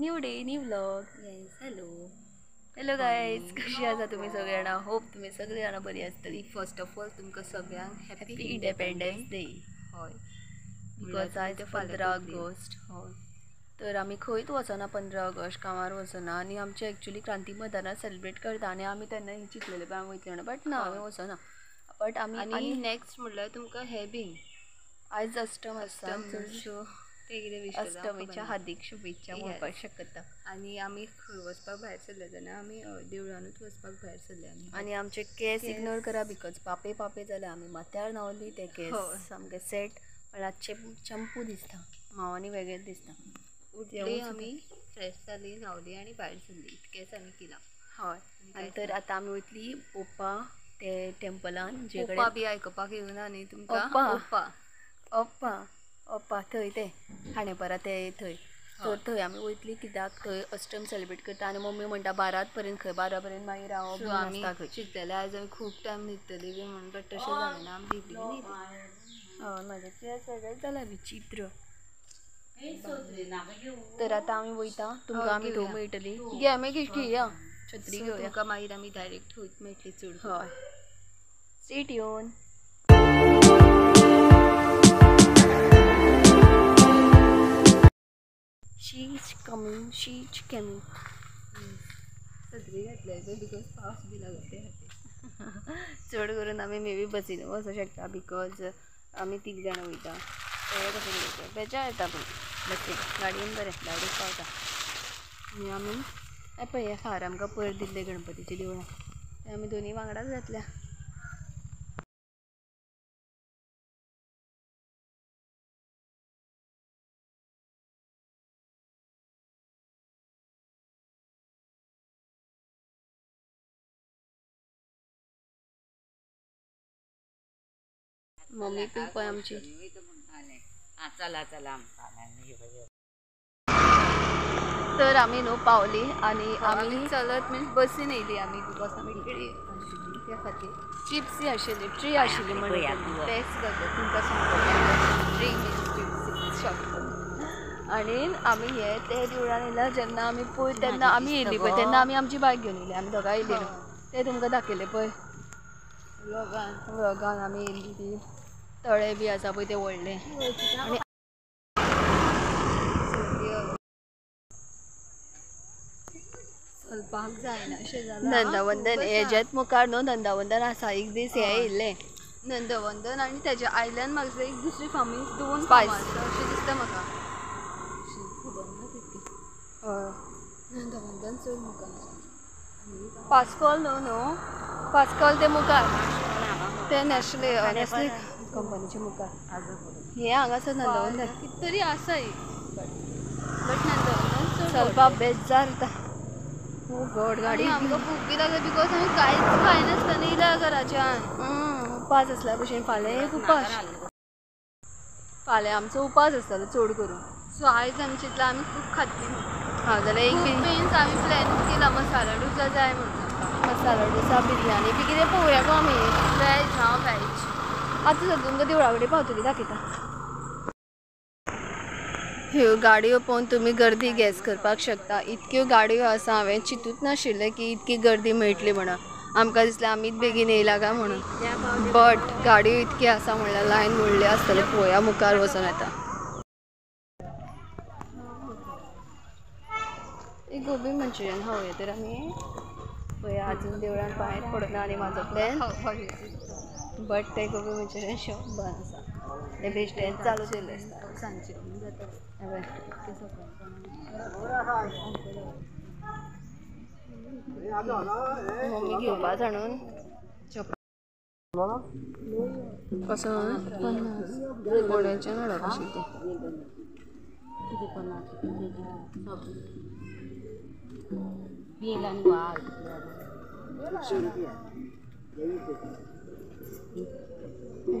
New day new vlog. Yes, hello hello guys, कशी आसा तुमी सगळे जाणां? होप तुमी सगळे जाणां बरी आसतली. फर्स्ट ऑफ ऑल तुमकां सगळ्यांक हॅपी इंडिपेंडन्स डे. हय, because आयज 15 ऑगस्ट. हय, तर आमी खंयच वचना 15 ऑगस्ट, कामार वचना आनी आमचे एक्चुली क्रांती मैदानार सेलिब्रेट करता आनी आमी तेन्ना चिंतलेलें पळय आमी वयतले म्हणून, बट ना, आमी वचना. बट आमी आनी नेक्स्ट म्हणल्यार तुमकां हें बीन आयज अष्टम आसा, सो ते कितें विश अष्टमीच्या हार्दीक शुभेच्छा म्हणपाक शकता. आनी आमी खंय वचपाक भायर सरले जाल्यार आमी देवळानूच वचपाक भायर सरले आमी. आनी आमचे केस इग्नोर करा because पापे पापे जाले, आमी माथ्यार न्हांवली ते केस सामके सेट, म्हळ्यार चंपू दिसता, हांव आनी वेगळेच दिसता. उठली आमी फ्रेश जाली, न्हांवली आनी भायर सरली, इतकेंच आमी केलां. हय, आनी तर आतां आमी वयतली ओप्पा ते टेम्पलान, जे ओप्पा बी आयकुपाक येवना न्ही तुमकां. ओप्पा ओप्पा ओप्पा थंय ते खांडेपारा ते थंय, तर थंय आमी वयतली कित्याक थंय अष्टम सेलिब्रेट करता. आनी मम्मी म्हणटा 12 पर्यंत खंय 12 पर्यंत मागीर रावप आमी नासता खंय. चिंतलेलें आयज आमी खूब टायम न्हिदतली बी म्हणून, बट तशें जालें ना, आमी बेगीन न्हिदली. हय, म्हाजें केस वेगळेंच जालां विचित्र. तर आतां आमी वयता, तुमकां आमी थंय मेळटली. घे आमी घेवया छत्री घेवया, तुमकां मागीर आमी डायरेक्ट थंयच मेळटली चड. हय, stay tune. She's coming, she's coming. सत्री घातल्या पळय because पावस बी लागता ते खातीर. चड करून आमी मे बी बसीन वचूंक शकता because आमी 3 जाणां वयता. ते कशें कितें बेजार येता, पूण बसीन गाडयेन बरें डायरेक्ट पावता. आनी आमी हे पळय हे हार आमकां पयर दिल्ले गणपतीच्या देवळान, ते आमी दोनी वांगडाच घातल्या. मम्मी पी पळय आमची. चला चला. तर आमी न्हू पावली आनी आमी चलत मिन्स बसीन येयली आमी because आमी ट्री आशिल्ली त्या खातीर. जिप्सी आशिल्ली, ट्री आशिल्ली म्हणून तेच गजाल तुमकां सांगता, ट्री मिन्स जिप्सी शॉर्ट. आनी आमी हे ते देवळान येयला जेन्ना आमी पळय तेन्ना आमी येयली पळय तेन्ना आमी आमची बायक घेवन येयली, आमी दोगांय येयली ते तुमकां दाखयलें पळय व्लॉगान. व्लॉगान आमी येयली ती तळे बी आसा पळय ते व्हडलें. आनी चलपाक जायना अशें जालां. नंदावंदन हेज्याच मुखार न्हू नंदावंदन आसा, एक दीस हें येयल्लें नंदवंदन आनी तेज्या आयल्यान म्हाका एक दुसरी फार्म मिन्स 2 स्पायस आसा अशें दिसता म्हाका, खबर ना तितकें. हय, नंदवंदन चड मुखार पास्कॉल न्हू न्हू पास्कॉल ते मुखार, ते नॅशनल नॅशनल कंपनीच्या मुखार हे हांगासर नंदवंदन कितें तरी आसा एक, बट नंदवंदन चड चलपाक बेजार जाता. ओ गॉड, गाडी आमकां भूक बी लागली because आमी कांयच खायनासतना येयल्या घराच्यान. उपास आसल्या भशेन फाल्यां एक उपास, फाल्यां आमचो उपास आसतलो चड करून. सो आयज आमी चिंतलां आमी खूब खातली म्हणून. हां जाल्यार एक मिन्स आमी प्लॅन केला मसाला डोसा जाय म्हणून. मसाला डोसा बिरयानी बी कितें पळोवया गो आमी. वेज हांव वेज. आतां सगळीं तुमकां देवळा कडेन पावतली दाखयता. ह्यो गाडयो पळोवन तुमी गर्दी गॅस करपाक शकता, इतक्यो गाडयो आसा हांवें चिंतूच नाशिल्लें की इतकी गर्दी मेळटली म्हणून. आमकां दिसलें आमीच बेगीन येयला काय म्हणून, बट गाडयो इतकी आसा म्हणल्यार लायन व्हडली आसतली. पळोवया मुखार वचोन आतां. एक गोबी मंचुरियन खावया तर आमी. पळया आजून देवळान भायर पडना आनी म्हाजो प्लॅन, बट ते गोबी मंचुरियन शॉप बंद आसा, ते बेश्टेच चालू केल्लें आसता. सांजचें जाता. मम्मी घेवपा जाणून कसो 50 गोड्याच्यान हाडप अशें तें.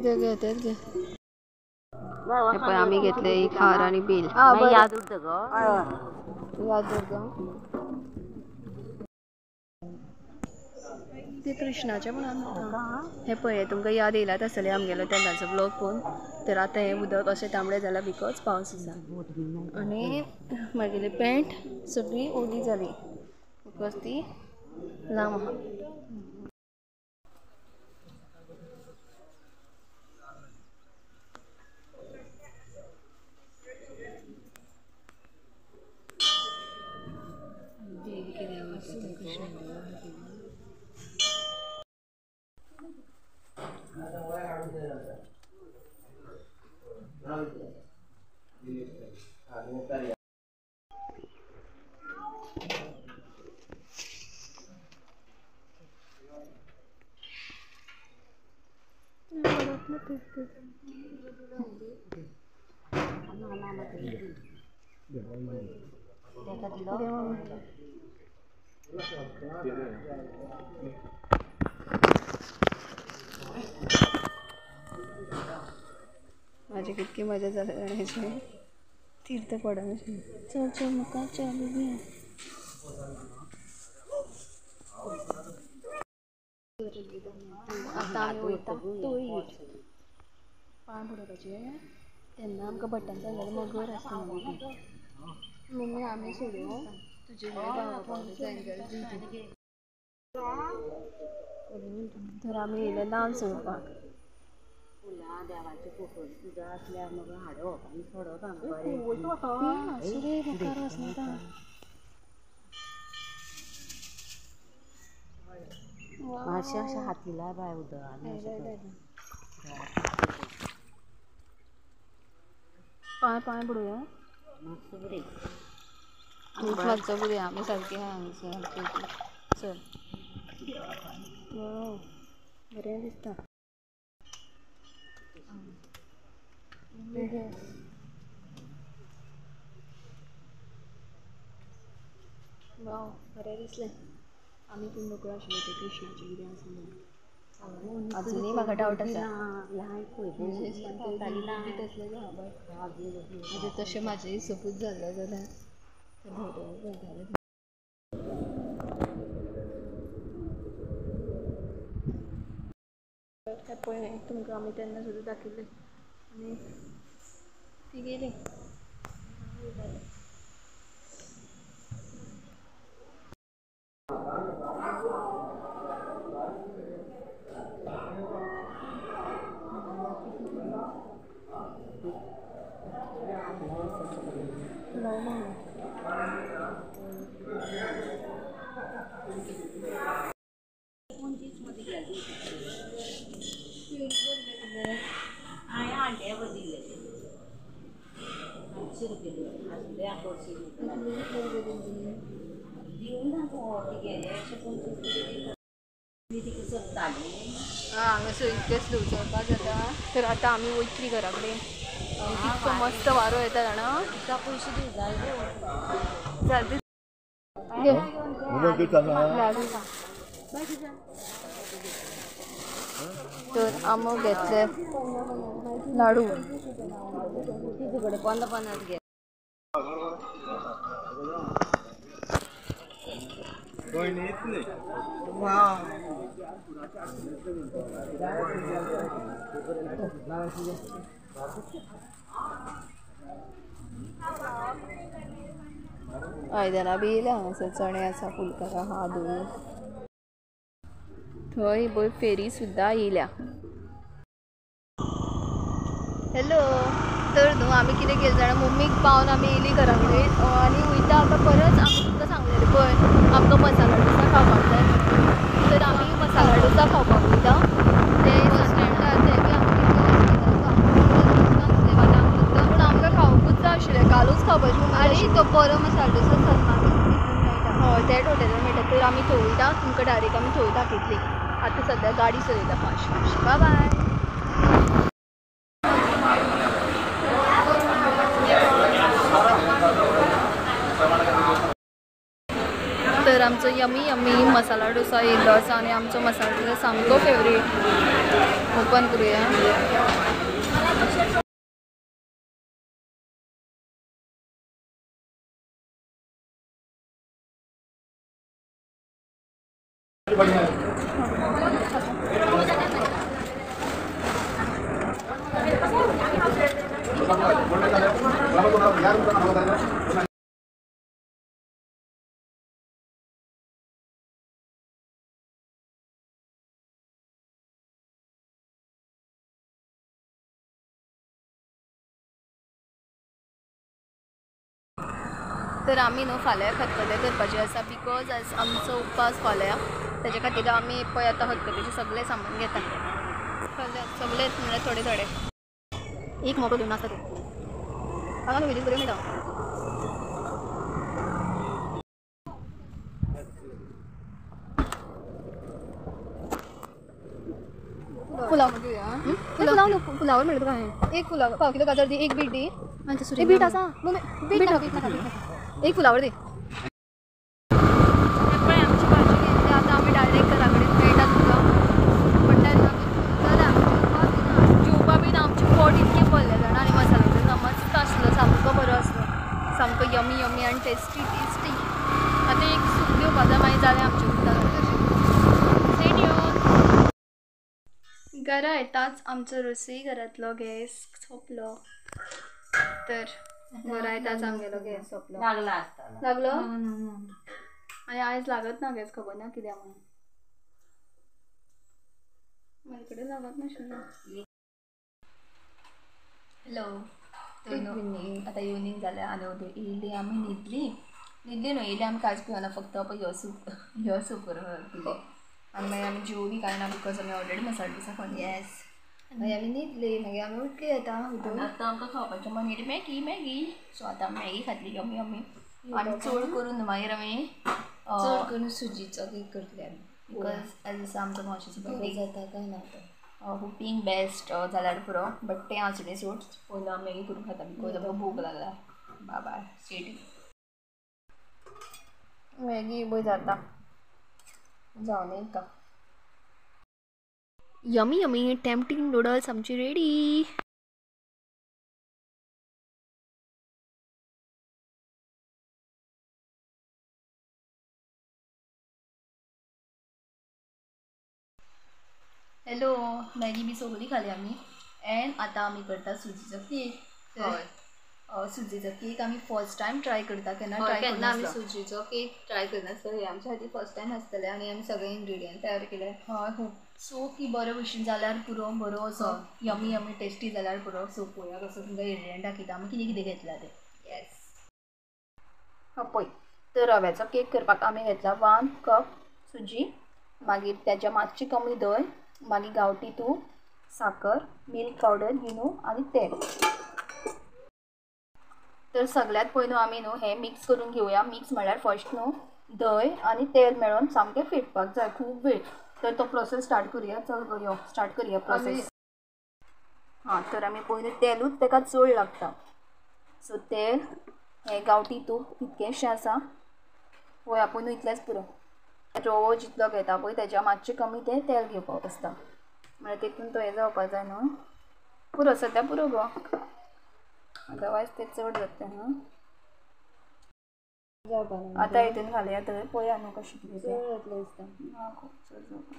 घे घे तेच घे. पळय आमी घेतले एक हार आनी बेल. याद उरता गो, याद उरता. ते कृष्णाचें म्हणून हें पळय तुमकां याद येयलात आसतलें आमगेलो तेन्नाचो ब्लॉग पळोवन. तर आतां हें उदक अशें तांबडें जालां because पावस आसा आनी म्हागेली पॅन्ट सगळी ओली जाली because ती लांब आहा. माझी कितकी मजा जाता जाणाची तीर्थ पडन चल चल म्हाका चल बी. आतां आमी वयता तळयेर पांय बुडोवपाचे तेन्ना आमकां भट्टान सांगलेलें मगर आसता म्हणून ती. मम्मी आमी सोडूं तुजे भावा जाय जाल्यार. तर आमी येयले नाल्ल सोडपाक. फुलां देवाचे फोटो पुजा आसल्यार मगो हाडप आनी सोडप हांगा. मातशें अशें हाती लाय बाय उदक आनी अशें पांय पांय बुडोवया. मातसो बुडय. मातसो बुडया आमी सारकी हांगसर चल. बरें दिसता. वाव बरें दिसलें. आमी पूण नकळो आशिल्ले ते कृष्णाचें कितें आसा म्हणून. अजुनूय म्हाका डावट आसा. म्हणजे तशें म्हाजें हिसपूच जाल्लें जाल्यार भोंवतणी. हें पळय तुमकां आमी तेन्ना सुद्दां दाखयल्लें आनी ती गेली. हांगासर इतकें स्लो चलपाक जाता. तर आतां आमी वयतली घरा कडेन. कितको मस्त वारो येता जाणा. पयशे दिवं जाय. तर आमो घेतले लाडू. तिचे 15 50 घे. आयदनां बी येयल्या हांगासर चणे आसा फुलकारां आहा आदोळी. थंय पळय फेरी सुद्दां येयल्या. हॅलो. तर न्हू आमी कितें केलें जाणा, मम्मीक पावन आमी येयली घरा कडेन आनी वयता आतां परत. आमी तुमकां सांगलेलें पळय आमकां मसाला डोसा खावपाक जाय म्हणून. तर आमी मसाला डोसा खावपाक वयता. ते बस स्टँडार ते बी आमकां पूण आमकां खावंकूच जाय आशिल्लें, कालूच खावपाचें. आनी तो बरो मसाला डोसा सन्मार्गार मेळटा. हय तेच हॉटेलार मेळटा. तर आमी थंय वयता, तुमकां डायरेक्ट आमी थंय दाखयतली. आतां सद्या गाडी चलयता फास्ट फास्ट. बाय बाय. तर आमचो यमी यमी मसाला डोसा येयल्लो आसा आनी आमचो मसाला डोसा सामको फेवरेट. ओपन करुया. तर आमी न्हू फाल्यां खतखतें करपाचें आसा because आज आमचो उपास फाल्यां, तेजे खातीर आमी पळय आतां खतखत्याचें सगळें सामान घेता. फाल्यां सगळेंच म्हणल्यार थोडे थोडे एक मोटो घेवन आसता तूं हांगा न्हू विलीन बऱ्यो मेळटा. पुलाव पुलाव न्हू पुलावर म्हणलें तुका हांवें. एक पुलाव पाव किलो गाजर दी, एक बीट दी, एक बीट आसा बीट नाका बीट नाका एक फुलावर दी. पळय आमची भाजी घेतली, आतां आमी डायरेक्ट घरा कडेन मेळटा तुमकां. म्हणल्यार जेवपा बीन आमचें पोट इतकें भरलें जाणा, आनी मसालो डोसा मस्त आसलो, सामको बरो आसलो, सामको यमी यमी आनी टेस्टी टेस्टी. आतां एक सूप घेवपा जाय, मागीर जालें आमचें उरता तशें. घरा येताच आमचो रसोई घरांतलो गॅस सोंपलो. तर घरा येताच आमगेलो गॅस सोंपलो. लागला आसतलो, लागलो आनी आयज लागत ना गॅस, खबर ना कित्याक म्हणून. म्हजे कडेन लागत नाशिल्लो. हॅलो, आतां इवनींग जाल्या आनी येयली आमी न्हिदली, न्हिदली न्हू येयली आमी कांयच पिवना, फक्त पळय ह्यो सूप ह्यो सूप करून पिले. आनी मागीर आमी जेवली कांय ना because आमी ऑलरेडी मसाला डोसा खावन. येस, मागीर आमी न्हिदली, मागीर आमी उठली आतां उठून आतां आमकां खावपाचें मन येयलें मॅगी मॅगी. सो आतां आमी मॅगी खातली यमी यमी. आनी चड करून मागीर आमी चड करून सुजीचो केक करतली आमी because as आसा आमचो मावशेचो बर्थडे जाता काय ना आतां होपींग बेस्ट जाल्यार पुरो, बट तें आसूं सोड, पयलीं आमी मॅगी करून खाता because आमकां भूक लागला. बाय स्टेटी. मॅगी पळय जाता जावं न्ही का. यमी यमी टेम्पटींग नूडल्स आमची रेडी. हॅलो, मॅगी बी सगळी खाली आमी एंड आतां आमी करता सुजीचो केक. हय, सुजीचो केक आमी फर्स्ट टायम ट्राय करता, केन्ना ट्राय केन्ना आमी सुजीचो केक ट्राय करनासलो, हे आमच्या खातीर फर्स्ट टायम आसतलें आनी आमी सगळे इन्ग्रिडियंट तयार केले. हय, खूब सो की बरे भशेन जाल्यार पुरो, बरो असो यमी यमी टेस्टी जाल्यार पुरो. सो पळोवया कसो तुमकां इन्ग्रिडियंट दाखयता आमी कितें कितें घेतला तें. येस, पळय तर रव्याचो केक करपाक आमी घेतला 1 कप सुजी, मागीर तेच्या मातशें कमी दही, मागीर गांवठी तूप, साकर, मिल्क पावडर, इनो आनी तेल. तर सगळ्यांत पयलू आमी न्हू हें मिक्स करून घेवया. मिक्स म्हळ्यार फर्स्ट न्हू दही आनी तेल मेळोन सामकें फेटपाक जाय खूब वेळ. तर तो प्रोसेस स्टार्ट करुया. चल गो यो स्टार्ट करुया प्रोसेस. हां, तर आमी पयलू तेलूच तेका चड लागता. सो तेल हें गांवठी तूप इतकेंशें आसा पळया, पयलू इतलेंच पुरो. रवो जितलो घेता पळय तेज्या मातशें कमी तें तेल घेवपाक आसता, म्हळ्यार तितून तो हें जावपा जाय न्हू. पुरो सद्या पुरो गो, अदरवायज तें चड जातलें. न्हू आतां हितून घालया थंय पळया न्हू कशें कितें तें. खूब चड जावपा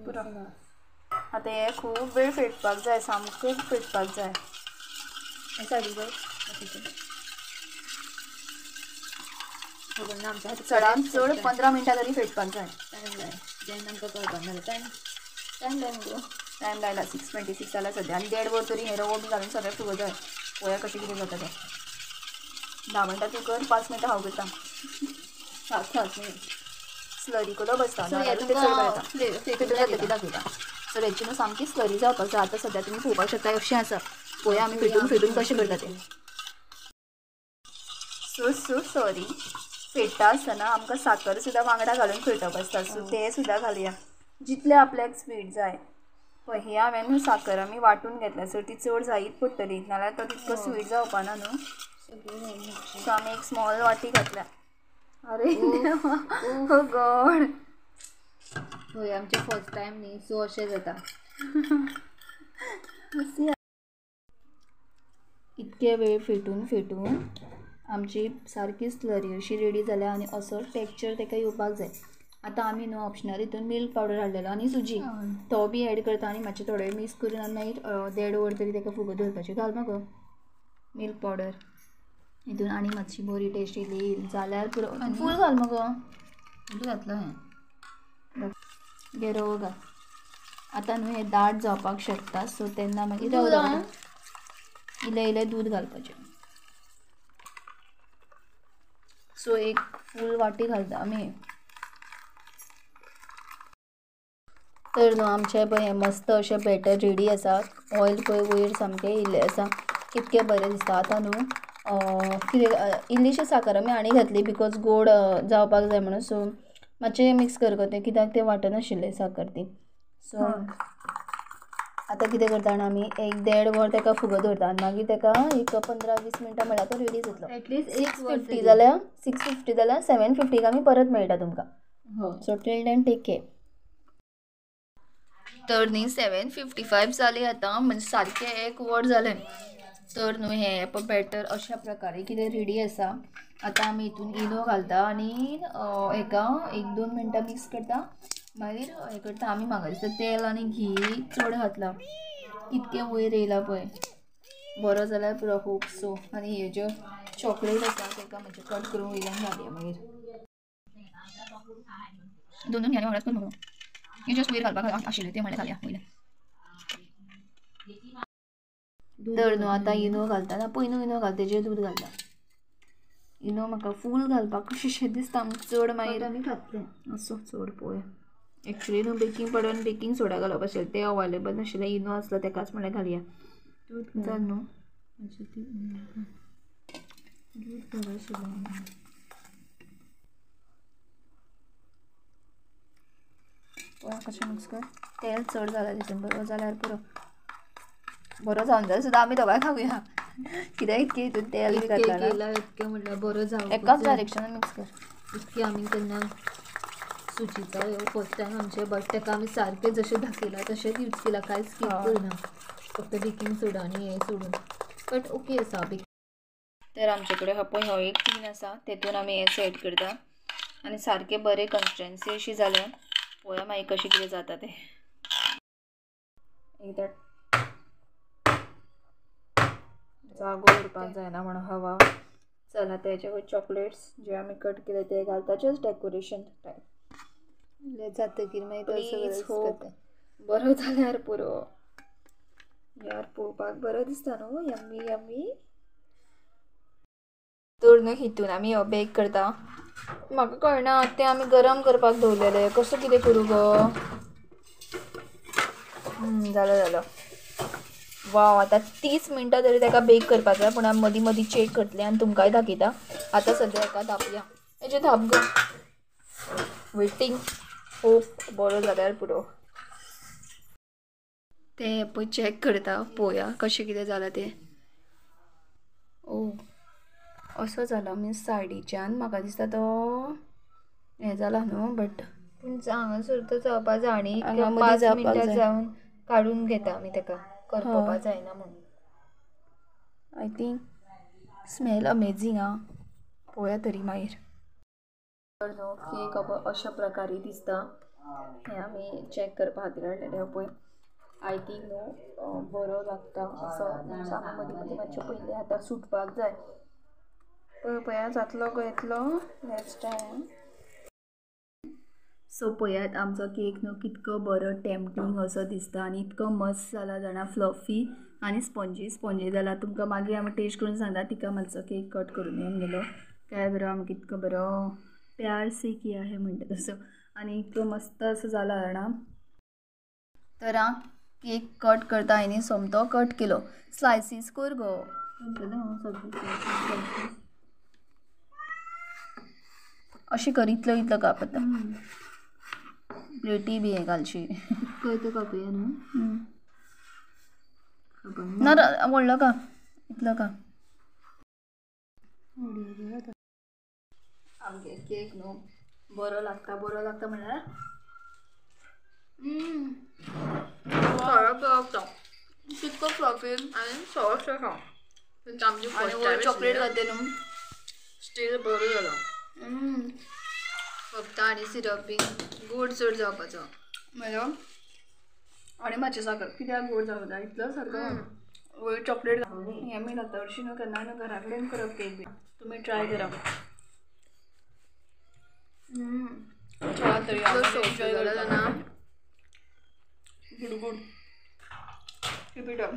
पुरो. आतां हें खूब वेळ फेटपाक जाय, सामकें फेटपाक जाय. चडान चड 15 मिनटां तरी फेटपाक जाय. टायम जाय जेन्ना आमकां कळपाक ना टायम टायम जाय मुगो. टायम लायला 6:26 जाला सद्या आनी 1.5 वर तरी हें रवो बी घालून सगळें फुगो जाय. पळोवया कशें कितें जाता तें. 10 मिनटां तूं कर, 5 मिनटां हांव करता. 7 मिनट स्लरी कोलो बसता दाखयता. सो हेची न्हू सामकी स्लरी जावपाक जाय. आतां सद्या तुमी पळोवपाक शकता अशें आसा. पळोवया आमी फेटून फेटून कशें करता तें. सो सो सॉरी, फेट्टा आसतना आमकां साकर सुद्दां वांगडा घालून फेटप आसता. सो तें सुद्दां घालया जितलें आपल्याक स्वीट जाय. पळय ही हांवें न्हू साकर आमी वांटून घेतल्या, सो ती चड जायीत पडटली, नाल्यार तो तितको स्वीट जावपा ना न्हू. सो आमी एक स्मॉल वाटी घातल्या. अरे ओ गॉड, हय आमचें फर्स्ट टायम न्ही, सो अशें जाता. इतके वेळ फेटून फेटून आमची सारकी स्लरी अशी रेडी जाल्या आनी असो टेक्स्चर ताका येवपाक जाय. आतां आमी न्हू ऑप्शनल हितून मिल्क पावडर हाडलेलो आनी सुजी तो बी एड करता आनी मातशें थोडे मिक्स करून आनी मागीर 1.5 वर तरी ताका फुगत दवरपाचें. घाल मगो मिल्क पावडर हितून आनी मातशी बरी टेस्ट येयली जाल्यार पुरो. फूल घाल मगो, घातलो हें गे रवो घाल. आतां न्हू हें दाट जावपाक शकता, सो तेन्ना मागीर रवो घाल, इल्लें इल्लें दूद घालपाचें. सो एक फूल वाटी घालता आमी. तर न्हू आमचें पळय हें मस्त अशें बॅटर रेडी आसा. ऑयल पळय वयर सामकें येयल्लें आसा, कितकें बरें दिसता. आतां न्हू कितें इल्लीशी साकर आमी आनी घातली because गोड जावपाक जाय म्हणून. सो मातशें मिक्स कर गो तें, कित्याक तें वाटनाशिल्लें साकर ती. सो आतां कितें करता जाणा आमी 1-1.5 वर ताका फुगत दवरता आनी मागीर ताका एक 15-20 मिनटां म्हळ्यार तो रेडी जातलो. एटलीस्ट 6:50 जाल्यार 6:50 जाल्यार 7:50 आमी परत मेळटा तुमकां. So till then take care. तर न्ही 7:55 जाली आतां, म्हणजे सारकें 1 वर जालें. तर न्हू हें पळय बॅटर अशा प्रकारे कितें रेडी आसा. आतां आमी हितून इनो घालता आनी हेका 1-2 मिनटां मिक्स करता. मागीर हें करता आमी. म्हाका दिसता तेल आनी घी चड घातलां, कितकें वयर येयलां पळय. बरो जाल्यार पुरो, होप सो. आनी ह्यो ज्यो चॉकलेट आसा ताका मातशें कट करून वयल्यान घालया मागीर. दोन दोन घालया वांगडाच कर मगो, हे जस्ट वयर घालपाक आशिल्लें तें म्हणल्यार घालया वयल्यान. तर न्हू आतां इनो घालता ना, पयनू इनो घालता तेजेर दूद घालता. इनो म्हाका फूल घालपाक कशें दिसता चड, मागीर आमी खातले असो चड पळोवया. एक्चुली न्हू बेकींग पावडर आनी बेकींग सोडा घालप आशिल्लें, तें अवेलेबल नाशिल्लें. इनो आसलो तेकाच म्हणल्यार घालया. चल न्हू पळोवया कशें मिक्स कर. तेल चड जालां तितून, बरो जाल्यार पुरो. बरो जावन जाल्यार सुद्दां आमी दोगांय खावया, कित्याक इतकें हितून तेल बी घातलां. इतकें म्हणल्यार बरो जावं एकाच डायरेक्शनान मिक्स कर. इतकें आमी केन्ना सुजीचो ह्यो फर्स्ट टायम आमचें, बट ताका आमी सारकें जशें दाखयलां तशेंच यूज केलां, कांयच स्कीप करिना, फक्त बेकींग सोडा आनी हें सोडून. बट ओके आसा. तर आमचे कडेन हो पळय हो एक टीन आसा, तेतून आमी हें सेट करता आनी सारकें बरें कन्सिस्टन्सी अशी जाल्या. पळोवया मागीर कशें कितें जाता तें. एकदां जागो उरपाक जायना म्हणून हवा. चल आतां हेचे वयर चॉकलेट्स जे आमी कट केले ते घालता, जस्ट डेकोरेशन टायप. जातकीर मागीर बरो जाल्यार पुरो. यार पळोवपाक बरो दिसता न्हू, यम्मी यम्मी. तर न्हू हितून आमी हो बेक करता. म्हाका कळना तें आमी गरम करपाक दवरलेलें, कसो कितें करूं गो. जालो जालो. वाव, आतां 30 मिनटां तरी ताका बेक करपाक जाय, पूण आमी मदीं मदीं चॅक करतलें आनी तुमकांय दाखयता. आतां सद्या हेका धापया, हेजें धाप गो. वेटींग होप बरो जाल्यार पुरो. तें पळय चॅक करता, पळोवया कशें कितें जालां तें. ओ असो जाला मिन्स सायडीच्यान म्हाका दिसता तो हें जाला न्हू, बट पूण हांगासर तो जावपा जाय आनी 5 मिनटां जावन काडून घेता आमी ताका, करपा जायना म्हणून. I think smell amazing आं, पळोवया तरी मागीर. तर न्हू केक अशा प्रकारे दिसता. हें आमी चॅक करपा खातीर हाडलेलें पळय. I think न्हू बरो लागता असो. आमी मदीं मदीं मातशें पयलें आतां सुटपाक जाय. पळय पळया जातलो गो येतलो नेक्स्ट टायम. सो पळयात आमचो केक न्हू कितको बरो टेम्पटींग असो दिसता आनी इतको मस्त जाला जाणा, फ्लफी आनी स्पोंजी स्पोंजी जाला. तुमकां मागीर आमी टेस्ट करून सांगता. तिका मातसो केक कट करून आमगेलो काय बरो, आमी कितको बरो प्यार से किया है म्हणटा तसो, आनी इतको मस्त असो जाला जाणा. तर आं केक कट करता आनी सोमतो कट केलो. स्लायसीस कर गो. अशें कर, इतलो इतलो काप आतां. प्लेटी बी हें घालशी. इतको कापुया न्हू, ना व्हडलो का इतलो का. आमगे केक न्हू बरो लागता, बरो लागता म्हणल्यार कितको फ्लफी आनी सॉफ्ट आसा. चॉकलेट घातले न्हू, स्टील बरो जाला. फक्त आनी सिरप बी गोड चड जावपाचो म्हळ्यार आनी मातशें साकर कित्याक गोड जावं जाय इतलो सारको वयर चॉकलेट हें मी लागता हरशीं न्हू केन्ना न्हू घरा कडेन करप केक बी तुमी ट्राय करा. चला तरी एन्जॉय जाला ना. Good good, keep it up.